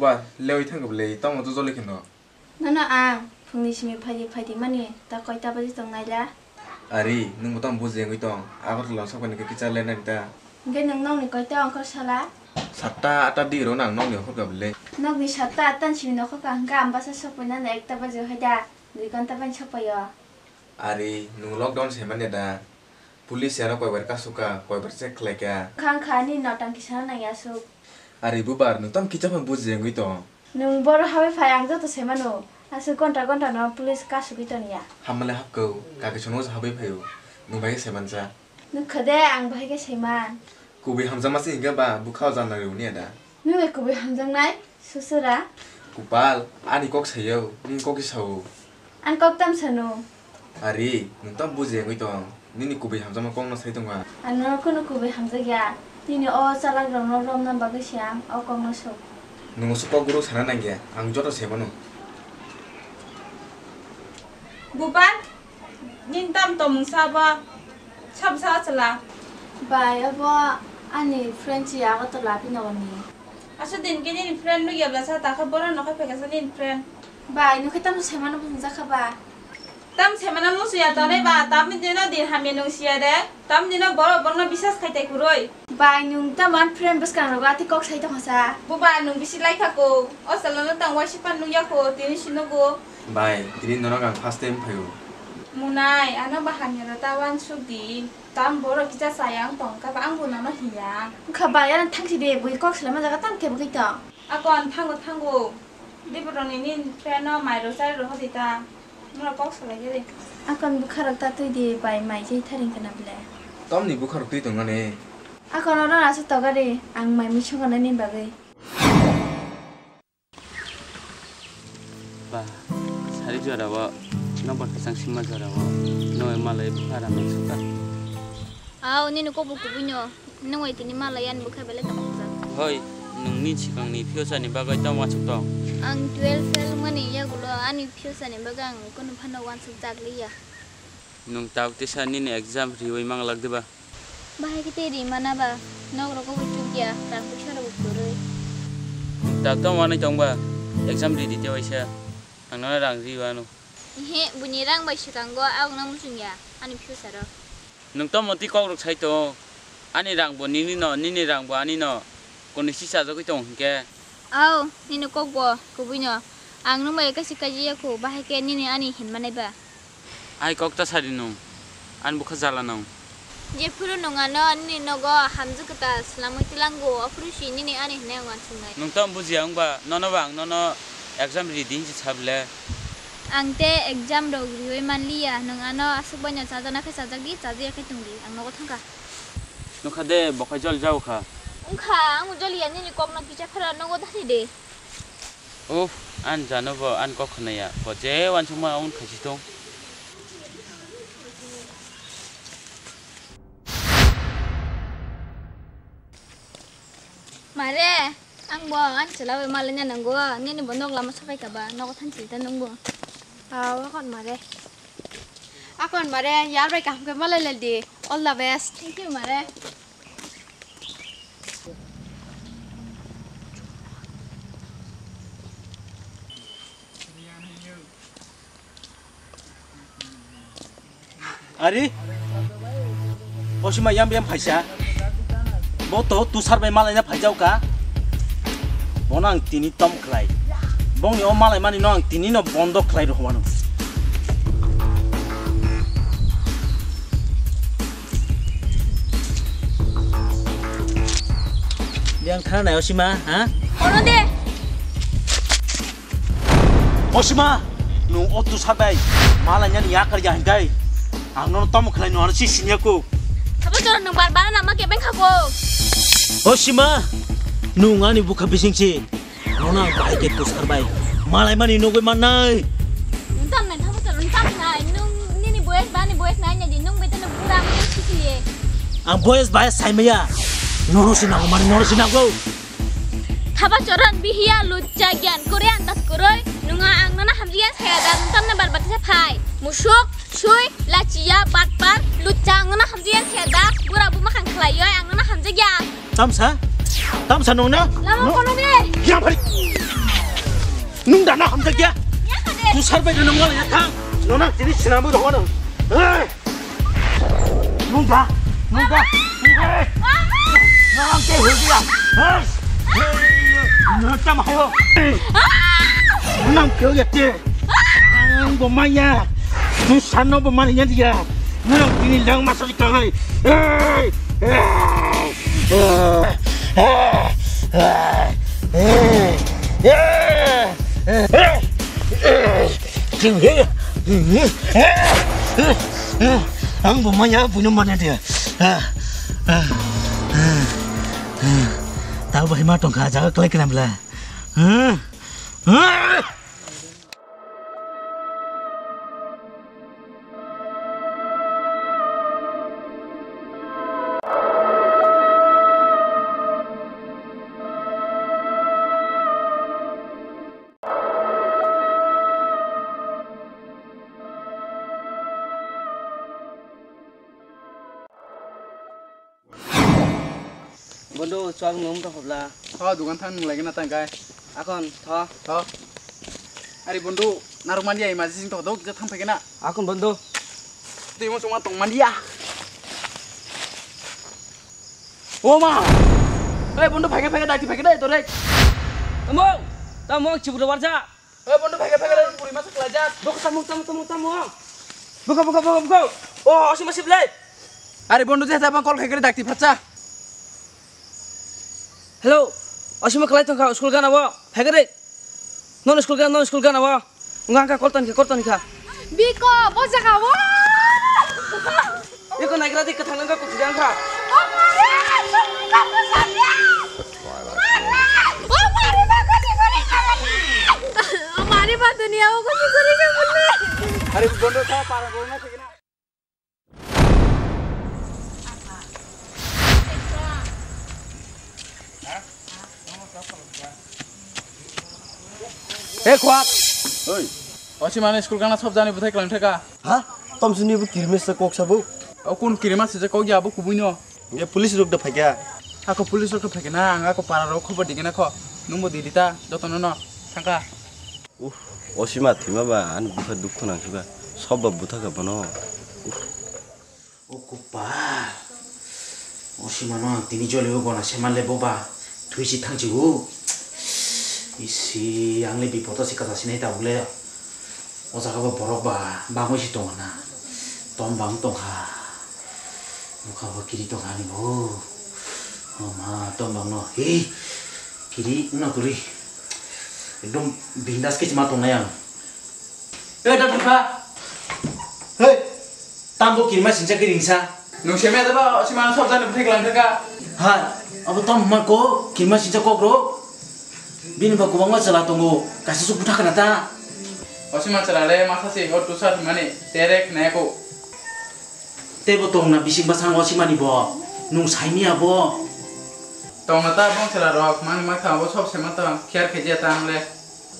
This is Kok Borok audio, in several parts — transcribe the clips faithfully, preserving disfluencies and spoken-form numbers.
Ba, lewi thangkhe bwle, tamo to joli kheno. Nono ang phungni simi phaidi phaidi mani, ta koita baji tong naila? Ari, nwng bo tamo buji wngwi tong. Agartala sokphani khe kichar lenai ta. Hwnkhe nwng nokni koita ongkhor sala? Satta atta di rw nang nokni ongkhor ka bwle. Nokni satta atta ni simi nokhor ka hwnkhe ang bwsa sokphai nani ekta baji hai da, dui ghonta bai sokphai o. Ari, nwng lockdown se manya da? Police ano koibar kasuk ka, koibar check khlai kha. Khang kha ni notang kisa nang ya suk. Ari bubar, nwng tamo kicha phano buji wngwi tong. Nwng boro habai phai ang joto se mano. Aswk gonta gonta no police kasugwi tong ya. Hamale hapkau, kaki sono habwi phaio. Nwng bai se mansa. Nwng khade ang bahai khe se man. Kubui hamjakma se hingke ba, bwkha o jana rw ni ada. Nwng bai kubui hamjaknai, susura. Kupal, ani kok sayo, nwng kok sao. Ang kok tam sano. Ari, nwng tamo buji wngwi tong. Nini kubui hamjakma kokno sai tongo ang. Ang nono kunu kubui hamjakya. Nini o chalakrokno romna bagwi se ang o kokno sok. Nwng aswk kokborok sana nangya. Ang joto sai mano. Buban, nini tamo tongmung sabo? Sabo sa chwla? Bai, obo ani friend si Agartala Abhinogorni. Aswk din khe nini friend nukya bwla sa, takha bono nokha phaikha sa nini friend. Bai, nukhe tamo sai mano bumung jakha ba? Tam semana musuya tonai ba, tam dino din hamya nung siya de, tam dino borok borokno bisas khai tai kwrwi. Bai, nung tamo ani friend bwskangrogo ati kok sai tongsa. Buba, nung bisi laikha ko, o salano tang waisa pan nung ya ko, tini si nugo. Bai, tini norok ang first time phaio. Munai, ano ba hamya rota wansuk di, tam borok kisa sayang tongkha ba, ang bo nono hiya. Wngkha bai, ano thangsi de, bui kok salama jaga tam kebo khai tong. Akon, thango, thango. Diborokni nini friend no mairok chairok hodi ta. Norok kok salai khe di. Akon bwkharok ta twi di bai mai jai tharing kana bwle. Tamni bwkharok twi tongmani? Akon oro aswk togari ang mai mui songkha nani bagwi. Ba, sari jora o, nokbar kwchang sima jora o, noi malai bwkha rang sukha. Aw, nini kokbo kubui no. Nwng bai tini malai ani bwkha belai tongthokjak. Hoi, nwng ni swkang ni future ni bagwi tamo uansuk tong? Ang twelve fail wngmani yagulo ani future ni bagwi ang kunu phano uansuk jak liya. Nwng tabuk tesa nini exam riwi manglak diba? Bahai khe tei ri mana ba? Nok rogo bo chukya, rang puisa rogo kwrwi. Nwng tabuk tamo uanwi tongba? Exam ridi tei waisa. Ang nono rang riwano. Ehe, buini rang bai swkango, abokno muchungya ani future o. Nwng tamo twi kokrok sai tongo? Ani rang bo nini no, nini rang bo ani no. Kuni si chajagwi tongo hinkhe? Aw, nini kok bo kubui no. Ang nwng bai kaisa kaji ya kho, bahai khe nini ani hinma nai ba? Ai kok ta sadi nwng. Ani bwkha jala nwng. Jephuru nwng ano nini nogo hamjwk kwtal swlamwi twilango, aphuru si nini ani hinwi ang uansuknai. Nwng tamo bujiya wngba, nono ba ang nono exam ridi hinsi sa bwle. Ang tei exam rok riwi manliya, nwng ano aswk baino chajana khe chajak di, chajakya khe tong di, ang nogo thangkha. Nokha de, bo khai jol jao kha. Wngkha, ang joliya nini kokno kicha phara nogo thani de. Uff, ani jano bo ani kok khwnaya, bo je uansukma wng khaisi tong. Mare, ang bo ani chwla bai malaina nango, nini bo nok lama sapai kha ba, nogo thansi ta nwng bo. Aw, akon mare. Akon mare, yar bai kaham khe malai lai di. All the best. Thank you, mare. Ari, o sima yam yam phaisa. Bo to Tusar bai malaina phaijao ka. Bono ang tini tom khlai. Bongni o malai mani no ang tini no bondo khlai rw hwano. Yang thana nai o sima, ha? Ono de. O sima, nwng o Tusar bai malainani yakar ya hinkai. Ang nono tamo khlai nwng ano si sinya ko. Sabo choro nwng bar bar nama kebeng kha ko. O sima, nwng ani bukha bising si. Nono ang bai ke Tusar bai malaimani nugwi mannai. Nwng tam nai, sabo choro nwng tam nai. Nwng nini boyes ba ani boyes nai nai di. Nwng beto nwng pura ang si si ye. Ang boyes bai sai maya. Nono si nango mani, nono si nango. Thaba choron bihiya lujja gyan kore andas koroi nunga ang nana hamjiya saya da nung tamna bar batisa phai musuk sui lachiya batpar lujja ang nana hamjiya saya da bura buma khang khlaiyo ang nana hamjagya. Tamsa? Tamsa nung na? Lama kono de. Yang phari. Nung da na hamjakya? Tusar bai nung wala ya thang. Nona tini sinamui rohona. Nung da, nung da, nung da. Nang te hujia. Nang tam hayo. Nang kyo ya te. Ang bo maya. Nung sano bo mani ya dia. Nang tini lang masa di kangai. Ang bo maya puno mana dia. Tao bahai ma tongkha jaga kelai kenam la. Bondu, chuak nung tong khobla. Tho, dukan thang nung lagi na tang kai. Akon, tho. Tho. Ari bondu, naruk mandi ai maji sing tong do, kisa thang phai na. Akon bondu. Twi mo chuma tong mandi ya. O ma. Ei bondu, phai khe, phai khe, dakti phai khe dai to re. Tamo, tamo chibura warja. Oi, bondu, phai khe, phai khe, puri masa khlai jak. Bokha, tamo, tamo, tamo, tamo. Bokha, bokha, bokha, bokha. O, osi masi belai. Ari bondu, je jabang call khai khe dakti phatsa. Hello. Osi ma khlai tong kha, school gana bo. Phai khe re. Non school gana, non school gana bo. Ngang kha call ton kha, call ton kha. Biko, bo jaga bo. Iko naigra di kwthang nang kha, kuthi dang kha. Mari ba dunia o kuchi kuri ka bunne. Are bondo tha para bondo thik na. He khwak. Oi. Osi mane school gana sob jani buthai klang thaka. Ha? Tomsini bo kirmes sa kok sabo. O kun kirmas se kok ya bo kubui no. Ye police rok da phaikya. Ako police rok phaikya na, ang ako para rok khobor digena kho. Nungbo didi ta jotono no thangka. Uh, osima thima ba ani bukha dukhu nang khiba. Sob ba butha ka bono. Uh. O kupa. Osima no ang tini joli o gona seman le boba. Thui si thang chiu. Isi ang le bipodo si kasa sinai ta ule. O jaga bo borok ba bangwi si tongo na. Tom bang tongkha. Bukha bo kiri tongkha ni bo. O ma tom bang no. Hei. Kiri no kuri. Ekdom bindas ke chima tongnai ang. Ei, da thangkha. Hei. Tambo kirma sincha kiringsa. Nung semya da ba, osima no sob jani buthai klang thaka. Ha. Abo tom ma ko kirma sincha kok ro. Bini ba kubangma chwla tongo, kaisa se butha khna ta. Osi ma chwla le masa se hor tusa thumani, terek naya ko. Tebo tongna bising bwskango osi mani bo, nung saimia bo. Tongna ta bong chwla rok, mani ma thang bo sob se ma tong, khiar khe je ta ang le.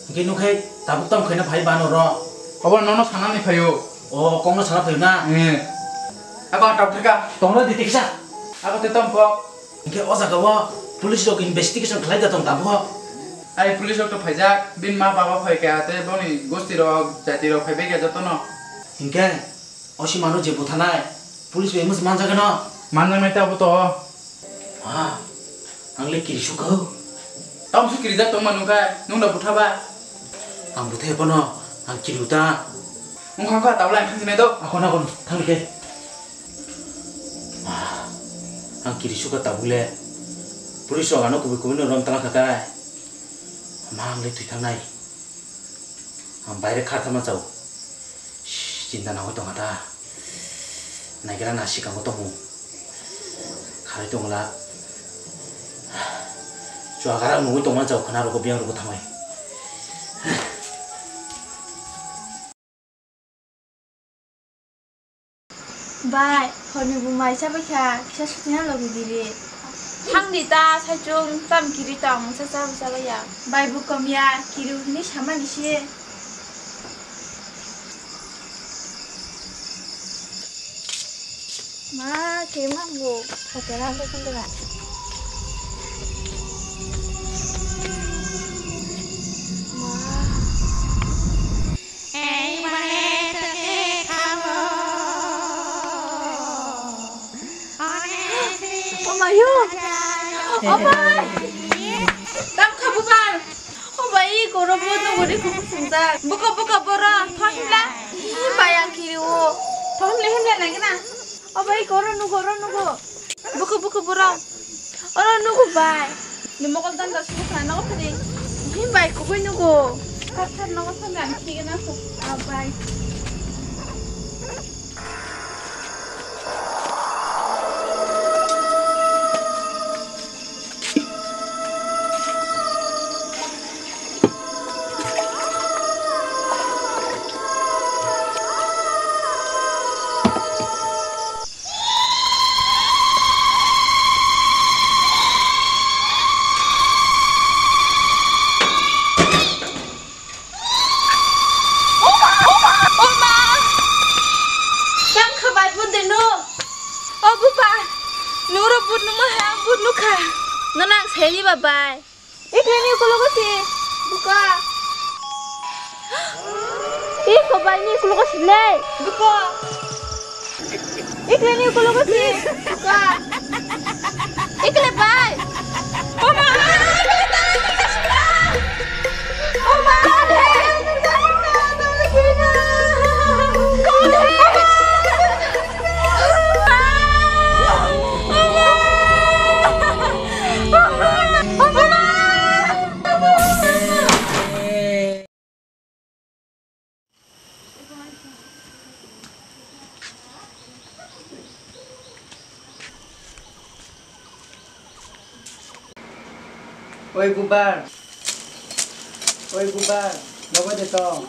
Hingke nukhai tabuk tam khaina phai bano ro. Obo nono sanani phaio. O, kokno sana phaio na? Eh. Abo ang tabuk thaka. Tongna di tiksa. Abo te tom kok. Hinkhe o jaga o police rok investigation khlai da tong tabuk. Ai police rok to phaijak, bini ma baba phai kha tei boni gosti rok, jati rok phai bai kha jotono. Hinkhe o si mano je buthanai police bai mos manjak no? Manjaknai ta bo to. Ha, ang le kiri sukha. Tam su kiri jak tong manu kha, nung da butha ba? Ang butha phano, ang kiri uta. Wngkha kha tabla ang thangsinai do. Akon akon thangke. Ah, ang kiri sukha tabuk le. Police rok ano kubui kubui no rom tala kha kai. Ma ang le thwi thangnai. Ang baire kha thama chao. Chinta nangwi tongkha ta. Naikela na sikango tongo. Kharwi tongla. Chuagara nungwi tongma chao khna rogo biyang rogo thangwi. Bai, horni bo mai chabai kha, kisa sutina logi diri. Thangdi ta, saichung tam kiri tong, sa cha bo chabai ya. Bai bo kom ya, kiri hini samani se. Ma, kiri ma bo, hotel ang ko kundra. Ma. Obai! Tam kha bubar! Obai, koro bo to gori kuku sungjak. Buka, buka, boro, thon himla. Ih, bai ang kiri o. Thon himla, himla nang na. Obai, koro nugo, oro nugo. Buka, buka, boro. Oro nugo bai. Ni mokol dan da suku khana nogo phiri. Ih, bai, kubui nugo. Thar, thar, nogo thon ang kiri na so. Ah, bai. Tang kha bai bun de no. O buba, nuro but numa ha, but nukha. Nana ang seni babai. Ikle ni kulo ko si. Buka. Iko bai ni kulo ko si le. Buka. Ikle ni kulo ko si. Buka. Ikle bai. Oma. Oi bubar, oi bubar, nogo de tong.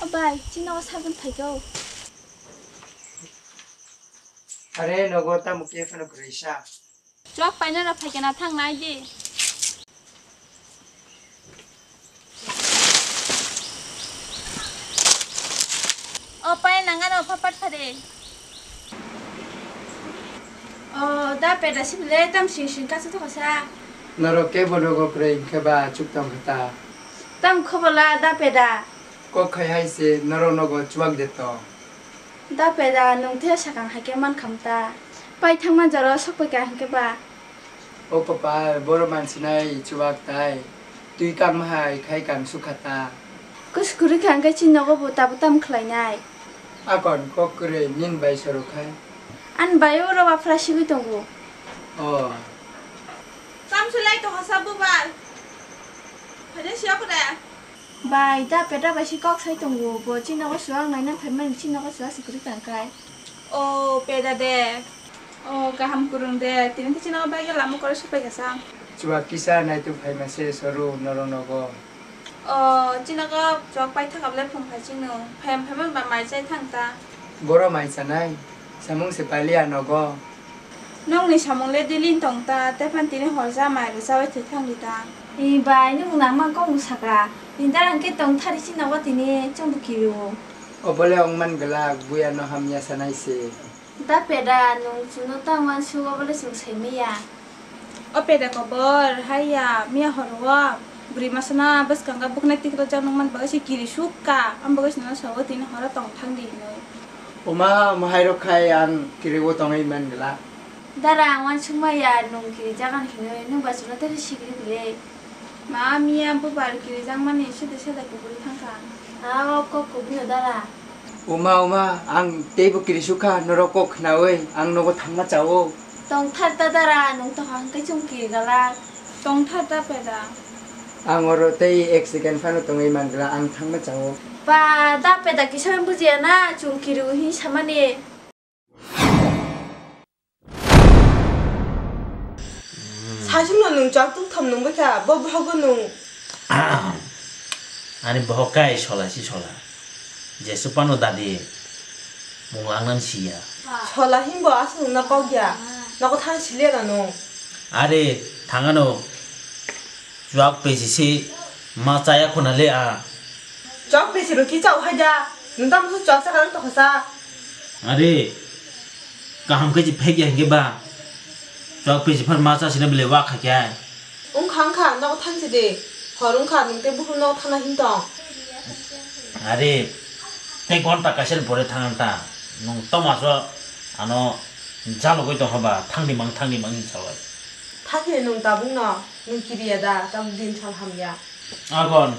O bai, chini nogo sabun phaikhe o. Are nogo tamo khe phano kwrwi sa. Chwk paina rok phaikhe na thang nai di. O pai nangano phapat phade. O da peda sibile tam sing sing kasu thoksa. Norok kebo nogo kwrwi hwnkhe ba chuk tong kha ta. Tam khobola da peda. Kok khai hai se norok nogo chuak de to. Da peda nwng the sakang hai khe man kham ta. Pai thangma jora sok pai ka hwnkhe ba. O kopal, boro mansinai chuak tai. Twi kangma hai khai kang sukha ta. Kus kwrwi kha hwnkhe chini nogo bo tabuk tam khlai nai. Akon kok kwrwi nin bai soro khai. Ani bai oro wafra sigwi tongo. O. Tam sulai to hosa bubar. Phade siya kore. Bai, da peda bai si kok sai tongo, bo chini nogo suak naina phaimani chini nogo suak si kwrwi tang kai. O, peda de. O, kaham kwrwng de. Tini khe chini nogo bai lama kore supai kasa. Chuak kisa naitu phaima se soru norok nogo. O, chini nogo chuak pai thaka bole phung phai chino. Phaim phaima ba mai chai thang ta. Boro mai chanai. Samung se pailiya nogo. Nokni samung le daily tong ta, teiphano tini horja mai rwchaui thwi thang di ta. Ee bai, nwng nangma kok mwsaka. Tini dara hwnkhe tong thari si nogo tini chwngbo kiri o. Obole wng man glak, buya no hamya sanai se. Da peda, nwng chwngno tang uansuk, obole chwng sai manya. O peda kobor, haiya, miya horo o bwrwi masa no bwskango bwkhnai tiklo jak nukmani bagwi se kiri suk ka, ang bagwi se nono sago tini horo tong thang di hinwi. Oma, omo hai rok khai ang kiri o tongwi man glak. Dara, ang uansukma ya, nwng kirijagan hinwi, nwng ba chwngno tei sikiri bwle. Ma, miya, bubar kirijakmani sede sede kubui thangkha. A, o kok kubui no dara. Oma, oma, ang teibo kirisukha, norok kok khnaui, ang nogo thangma chao. Tongthar ta dara, nwng tongkha hwnkhe chwng kirigalak. Tongthar ta peda. Ang oro tei ek second phano tongwi man glak, ang thangma chao. Ba, da peda kisa bujiya na, chwng kiriui hin samani. Saichung no nwng chwk tungtham nungwi kha, bo bohogo nwng. Ani bohok kai sola si sola. Jesu pano dadi mung langnan siya. Sola himbo aswk nwngno kok ya. Nogo thang sile rano. Are thangano chwk pesi si ma chaya khona le a. Chwk pesi ro ki chao hai da. Nwng tamo chwk chakha nang tokha sa. Are. Kaham khe si phek ya hingke ba. Chwk pesi phar ma cha sina bile wa kha khe ai. Wngkha wngkha nogo thang si de. Hor wngkha nwng tei buphuru nogo thangna hin tong. Are tei gonta kaisa ni pore thang ta. Nwng tamo so ano jalogwi tongkha ba, thangni mang, thangni mang hinwi salai. Thangni nwng tabukno, nwng kiriya da, tabuk din sal hamya. Agon,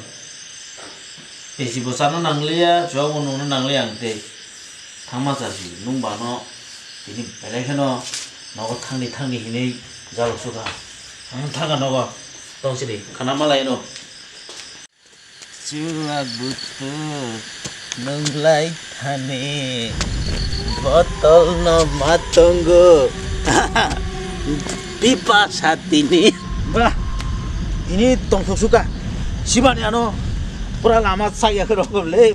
tei si bo chana nangliya, chuwak bo nungna nangliya ang tei. Thangma chasi, nwng bano tini belai kheno nogo thangni thangni hinwi jalok sukha. Ang thangkha nogo, tong sidi, khana malaino. Chuwak buthuk nunglai thani, botol no ma tongo. Pipa satini. Bah, ini tongthok suka. Sibani ano pura lama saya ke rokok le.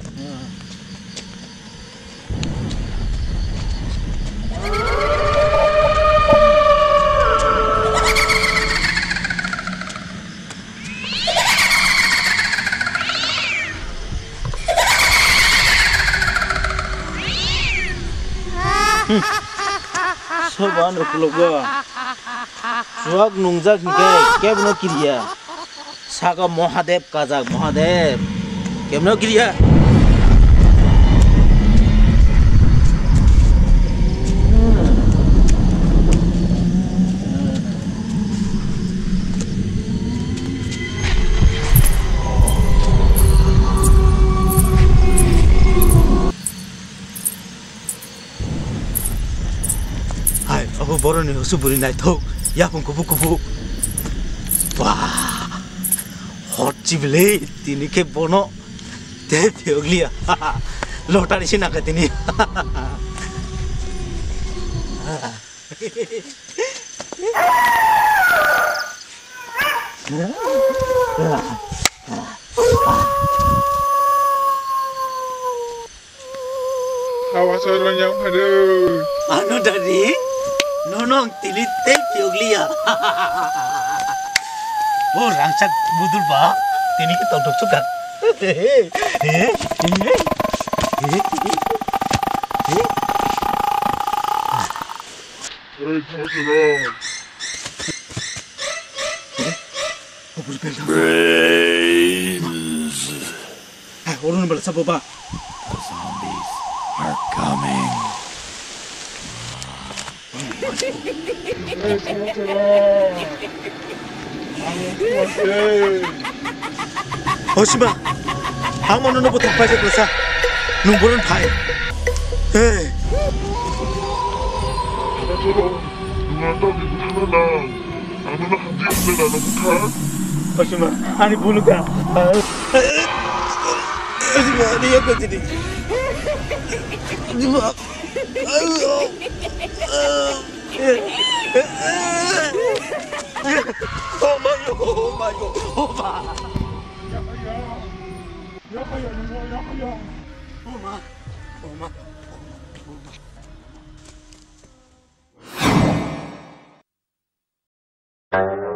Soba no khulukgo. Chuwak nungjak hinkhe kebono kiriya. Saka Mahadev kajak, Mahadev. Kemno kiriya. Hai, abo boroni usu buri naithok, yapung kubu kubu. Wah, hot chibili, tini khe bono te phiyokliya. Lottery se nangkha tini. Hawa soilong yang phado. Ano dari, nono ang tili tei pioglia. O rangchak budul ba, tini ki tokdok suka. Ei, thawa sila. Brains. Hai, oro ni bala sabo ba. The zombies are coming. Hosima, ang mano no buthak paisa kwsa. Nung boron phai. Hey. Hosima, ani bulu ka. Hosima, ani yakka sini. Hosima. Oh my God, oh my God, oh my. Oh my, oh my, oh my.